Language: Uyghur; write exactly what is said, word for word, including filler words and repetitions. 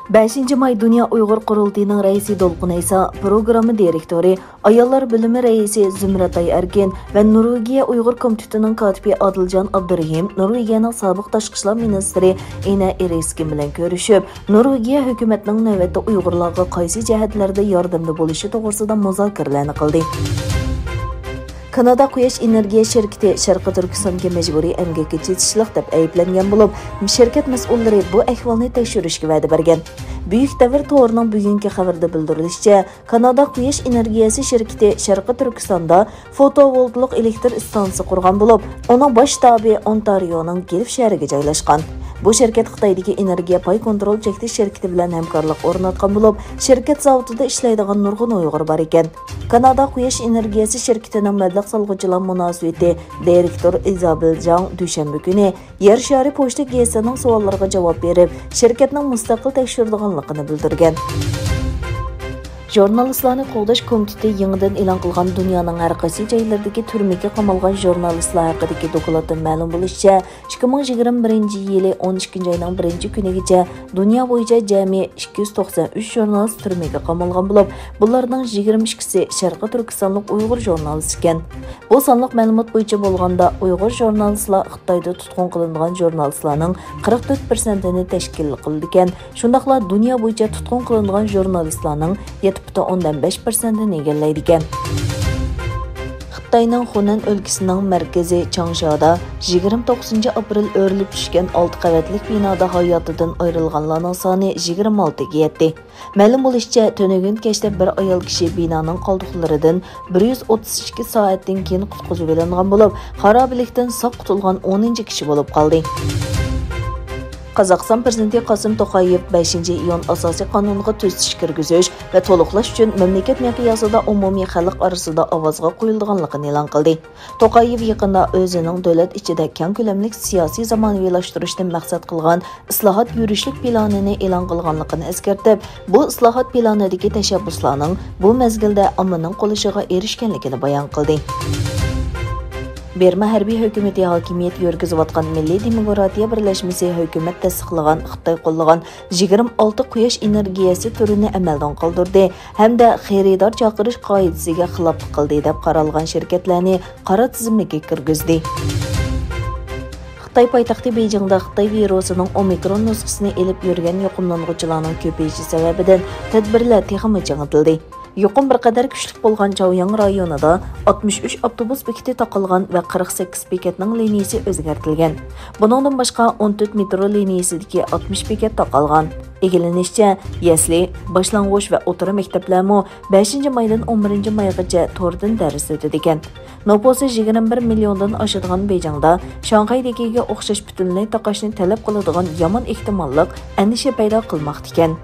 بەشىنچى ماي دۇنيا ئۇيغۇر قۇرۇلتىيىنىڭ رەئىسى دولقۇن ئەيسا، پروگرامما دىرېكتورى، ئاياللار بۆلۈمى رەئىسى زۇمرەت ئايئەركىن ۋە نورۋېگىيە ئۇيغۇر كومىتېتىنىڭ كاتىپى ئادىلجان ئابدۇرېھىم نورۋېگىيەنىڭ سابىق تاشقى ئىشلار مىنىستىرى ئېنە ئېرىسكىن بىلەن كۆرۈشۈپ، نورۋېگىيە ھۆكۈمەتنىڭ نۆۋەتتە ئۇيغۇرلارغا قايسى جەھەتلەردە ياردەمدە بولۇشى توغرىسىدا مۇزاكىرىلەرنى قىلدى. كانادا قۇياش ئېنېرگىيە شىركىتى شەرقىي تۈركىستانغا مەجبۇرىي ئەمگەككە چېتىشلىق دەپ ئەيىبلەنگەن بولۇپ، شىركەت مەسئۇللىرى بۇ ئەھۋالنى تەكشۈرۈشكە ۋەدە بەرگەن. بۈيۈك دەۋر تورىنىڭ بۈگۈنكى خەۋىرىدە بىلدۈرۈلۈشىچە، كانادا قۇياش ئېنېرگىيەسى شىركىتى شەرقىي تۈركىستاندا فوتوۋولتلۇق ئېلېكتر ئىستانسىسى قۇرغان بولۇپ، ئۇنىڭ باش شتابى ئونتارىيونىڭ گىلف شەھىرىگە جايلاشقان. بۇ شىركەت خىتايدىكى ئېنېرگىيە پاي كونترول چەكلىك شىركىتى بىلەن ھەمكارلىق ئورناتقان بولۇپ، شىركەت زاۋۇتىدا ئىشلەيدىغان نۇرغۇن ئۇيغۇر بار ئىكەن. كانادا قۇياش ئېنېرگىيەسى شىركىتىنىڭ مەبلەغ سالغۇچىلار مۇناسىۋىتى دىرېكتورى ئىزابېل جاڭ دۈشەنبە كۈنى يەر شارى پوچتا گېزىتىنىڭ سوئاللىرىغا جاۋاب بېرىپ، شىركەتنىڭ مۇستەقىل تەكشۈرىدىغانلىقىنى بىلدۈرگەن. ژۇرنالىستلارنى قوغداش كومىتېتى يېڭىدىن ئېلان قىلغان دۇنيانىڭ ھەر قايسى جايلىرىدىكى تۈرمىگە قامالغان ژۇرنالىستلار ھەققىدىكى دوكلاتتىن مەلۇم بولۇشىچە، ئىككى مىڭ يىگىرمە بىرىنچى يىلى ئون ئىككىنچى ئاينىڭ بىرىنچى كۈنىگىچە دۇنيا بويىچە جەمئىي ئىككى يۈز توقسان ئۈچ ژۇرنالىست تۈرمىگە قامالغان بولۇپ، بۇلارنىڭ يىگىرمە ئىككىسى شەرقىي تۈركىستانلىق ئۇيغۇر ژۇرنالىستى ئىكەن. بۇ سانلىق مەلۇمات بويىچە بولغاندا، ئۇيغۇر ژۇرنالىستلار خىتايدا تۇتقۇن قىلىنىدىغان ژۇرنالىستلارنىڭ قىرىق تۆت پىرسەنتىنى تەشكىل قىلىدىكەن. شۇنداقلا دۇنيا بويىچە تۇتقۇن قىلىنىدىغان ژۇرنالىستلارنىڭ يەتتە پۈتۈن ئوندىن بەش پىرسەنتىنى ئىگىلەيدىكەن. خىتاينىڭ خۇنەن ئۆلكىسىنىڭ مەركىزى چاڭشادا يىگىرمە توققۇزىنچى ئاپرېل ئۆرۈلۈپ چۈشكەن ئالتە قەۋەتلىك بىنادا ھاياتىدىن ئايرىلغانلارنىڭ سانى يىگىرمە ئالتىگە يەتتى. مەلۇم بولۇشىچە، تۈنۈگۈن كەچتە بىر ئايال كىشى بىنانىڭ قالدۇقلىرىدىن بىر يۈز ئوتتۇز ئىككى سائەتتىن كېيىن قۇتقۇزۇۋېلىنغان بولۇپ، خارابىلىكتىن ساق قۇتۇلغان ئونىنچى كىشى بولۇپ قالدى. قازاقىستان پىرېزىدېنتى قاسىم توقايېۋ بەشىنچى ئىيۇن ئاساسىي قانۇنغا تۈزىتىش كىرگۈزۈش ۋە تولۇقلاش ئۈچۈن مەملىكەت مىقياسىدا ئومۇمىي خەلق ئارىسىدا ئاۋازغا قويۇلىدىغانلىقىنى ئېلان قىلدى. توقايېۋ يېقىندا ئۆزىنىڭ دۆلەت ئىچىدە كەڭ كۆلەملىك سىياسىي زامانىۋىلاشتۇرۇشنى مەقسەت قىلغان ئىسلاھات يۈرۈشلۈك پىلانىنى ئېلان قىلغانلىقىنى ئەسكەرتىپ، بۇ ئىسلاھات پىلانىدىكى تەشەببۇسلارنىڭ بۇ مەزگىلدە ئاممىنىڭ قوللىشىغا ئېرىشكەنلىكىنى بايان قىلدى. بىرما ھەربىي ھۆكۈمىتى ھاكىمىيەت يۈرگۈزۈۋاتقان مىللىي دېموكراتىيە بىرلەشمىسى ھۆكۈمەت تەستىقلىغان خىتاي قوللىغان يىگىرمە ئالتە قۇياش ئېنېرگىيەسى تۈرىنى ئەمەلدىن قالدۇردى ھەمدە خېرىدار چاقىرىش قائىدىسىگە خىلاپلىق قىلدى دەپ قارالغان شىركەتلەرنى قارا تىزىملىككە كىرگۈزدى. خىتاي پايتەختى بېيجىڭدا خىتاي ۋىرۇسىنىڭ ئومىكرون نۇسخىسىنى ئېلىپ يۈرگەن يۇقۇملانغۇچىلارنىڭ كۆپىيىشى سەۋەبىدىن تەدبىرلەر تېخىمۇ چىڭىتىلدى. يۇقۇم بىر قەدەر كۈچلۈك بولغان چاۋياڭ رايونىدا ئاتمىش ئۈچ ئاپتوبۇس بېكىتى تاقالغان ۋە قىرىق سەككىز بېكەتنىڭ لىنىيىسى ئۆزگەرتىلگەن. بۇنىڭدىن باشقا، ئون تۆت مېترو لىنىيىسىدىكى ئاتمىش بېكەت تاقالغان. ئىگىلىنىشىچە، يەسلى، باشلانغۇچ ۋە ئوتتۇرا مەكتەپلەرمۇ بەشىنچى مايدىن ئون بىرىنچى مايغىچە توردىن دەرس ئۆتىدىكەن. نوپۇسى يىگىرمە بىر مىليوندىن ئاشىدىغان بېيجىڭدا شاڭخەيدىكىگە ئوخشاش پۈتۈنلەي تاقاشنى تەلەپ قىلىدىغان يامان ئېھتىماللىق ئەندىشە پەيدا قىلماقتىكەن.